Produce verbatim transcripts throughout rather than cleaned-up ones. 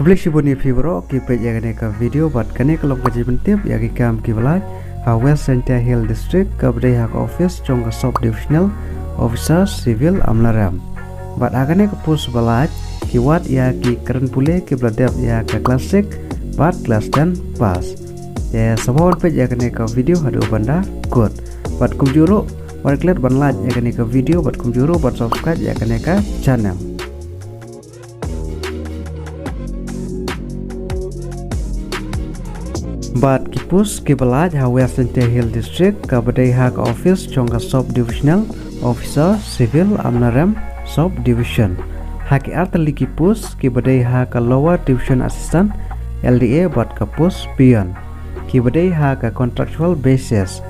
Khublei shibun ïa phi baroh ki peit ïa kane ka video bad kane ka long ka jingpyntip ïa ki kam kiba lait ha West Jaintia Hills District kaba dei ha ka office jong ka Sub Divisional Officer Civil Amlarem. Bad ha kane ka post ba lait ki wad ïa ki kren pule kiba la dep ïa ka class six bad class ten pass. Te sngewbha ban peit ïa kane ka video haduh ban da kut. Bad kumjuh ruh wat klet ban like ïa kane ka video bad kumjuh ruh ban subscribe ïa kane ka channel. Bad ki post kiba lait ha West Jaintia Hills District kaba dei ha ka office jong ka Sub Divisional Officer Civil Amlarem Sub Division. Ha ki artylli ki post kiba dei ha ka Lower Division Assistant L D A bad ka post peon kiba dei ha ka contractual basis.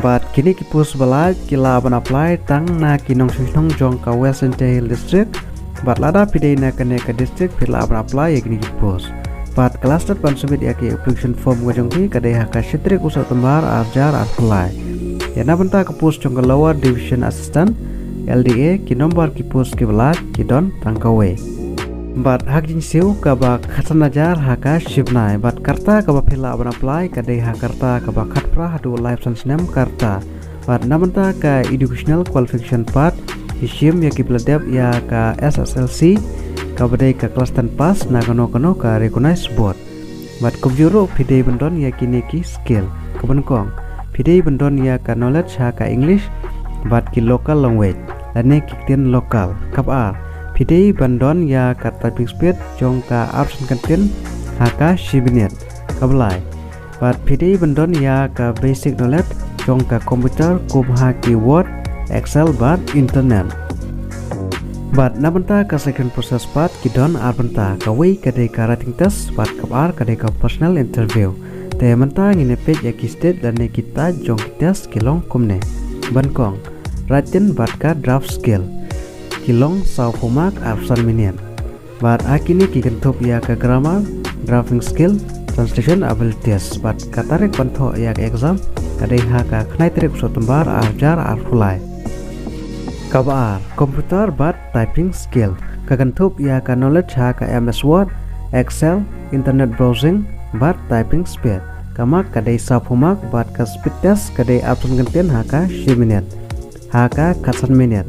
Bad kine ki post ba lait ki lah ban apply tang na ki nongshong shnong jong ka West Jaintia Hills District. Bad lada phi dei na kane ka district phi lah ban apply ïa kine ki post. Bad ka last date ban submit ïa ki application form ka jong phi ka dei ha ka shi tarik u September ar hajar arphew lai. Ïa na bynta ka post jong ka Lower Division Assistant L D A ki nombar ki post kiba lait ki don tang kawei. Bad ha ka jingsiew kaba khatsan hajar ha ka shi bnai bad ka rta kaba phi lah ban apply ka dei ha ka rta kaba khatphra haduh laiphew san snem ka rta. Bad na bynta ka educational qualification pat ki shim ïa kiba la dep ïa ka S S L C kaba dei ka class ten pass na kano kano ka recognized board. Bad kumjuh ruh phi dei ban don ïa kine ki skill. Kaba nyngkong phi dei ban don ïa ka knowledge ha ka English bad ki local language lane ki ktien local. Kaba ar phi dei ban don ïa ka typing speed jong ka arphew san kyntien ha ka shi minit. Kaba lai bad phi dei ban don ïa ka basic knowledge jong ka computer kum ha ki Word, Excel bad internet. Bad na bynta ka selection process pat ki don ar bynta, kawei ka dei ka writing test bad kaba ar ka dei ka personal interview. Te mynta ngin ïa peit ïa ki stage lane ki type jong ki test ki long kumne. Ba nyngkong written bad ka draft skill ki long sawphew mark arphew san minit. Bad ha kine ki kynthup ïa ka grammar, drafting skill, translation abilities. Bad ka tarik ban thoh ïa ka exam ka dei ha ka khyndai tarik u September ar hajar arphew lai. Kaba ar computer bad typing skill ka kynthup ïa ka knowledge ha ka M S Word, Excel, internet browsing bad typing speed. Ka mark ka dei sawphew mark bad ka speed test ka dei arphew san kyntien ha ka shi minit, ha ka khatsan minit.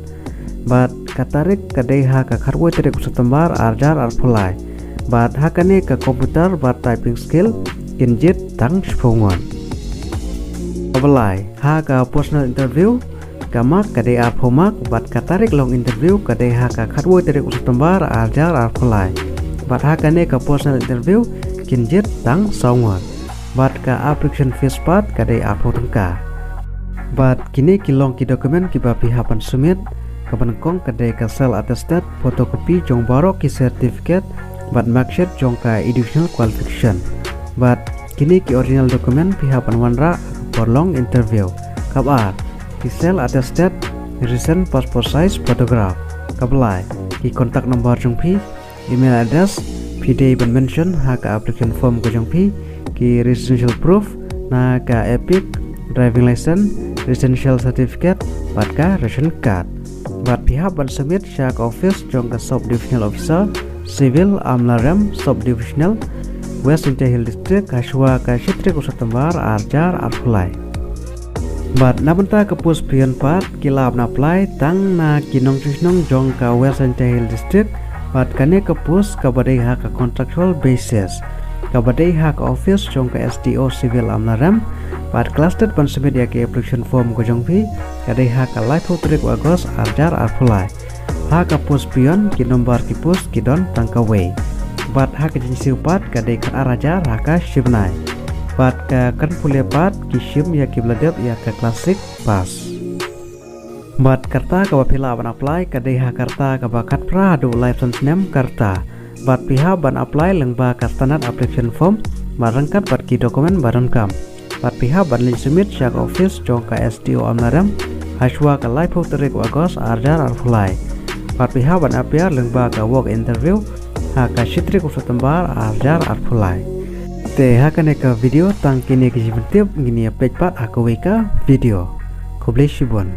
Bad ka tarik ka dei ha ka khatwei tarik u September ar hajar arphew lai. Bad ha kane ka computer bad typing skill kin jied tang shiphew ngut. Kaba lai ha ka personal interview ka mark ka dei arphew mark bad ka tarik long interview ka dei ha ka khatwei tarik u September ar hajar arphew lai. Bad ha kane ka personal interview kin jied tang saw ngut. Bad ka application fees pat ka dei arphew tyngka. Bad kine ki long ki document kiba phi hap ban submit. Kaba nyngkong ka dei ka self attested photocopy jong baroh ki certificate bad marksheet jong ka educational qualification. Bad kine ki original document phi hap ban wanrah ha ka por long interview. Kaba ar ki self attested recent passport size photograph. Kaba lai ki contact number jong phi, email address, phi dei ban mention ha ka application form ka jong phi ki residential proof na ka EPIC, driving license, residential certificate bad ka ration card. Bad phi hap ban submit sha ka office jong ka Sub Divisional Officer Civil Amlarem Sub Divisional, West Jaintia Hills District ha shuwa ka shi tarik u September ar hajar arphew lai. Bad na bynta ka post peon pat ki lah ban apply tang na ki nongshong shnong jong ka West Jaintia Hills District. Bad kane ka post kaba dei ha ka contractual basis kaba dei ha ka office jong ka S D O Civil Amlarem. Bad ka last date ban submit ïa ka application form ka jong phi ka dei ha ka laiphew tarik u August ar hajar arphew lai. Ha ka post peon ki nombar ki post ki don tang kawei. Bad ha ka jingsiew pat ka dei khatar hajar ha ka shi bnai. Bad ka kren pule pat ki shim ïa kiba la dep ïa ka class six pass. Bad ka rta kaba phi lah ban apply ka dei ha ka rta kaba khatphra haduh laiphew san snem ka rta. Bad phi hap ban apply lyngba ka standard application form bad ryngkat bad ki document ba donkam. Bad phi hap ban leit submit sha ka office jong ka S D O Amlarem ha shuwa ka laiphew tarik u August ar hajar arphew lai. Bad phi hap ban appear lyngba ka walk interview ha ka shi tarik u September ar hajar arphew lai. Te ha kane ka video tang kine ki jingpyntip, ngin ïa peit pat ha kawei ka video. Khublei shibun.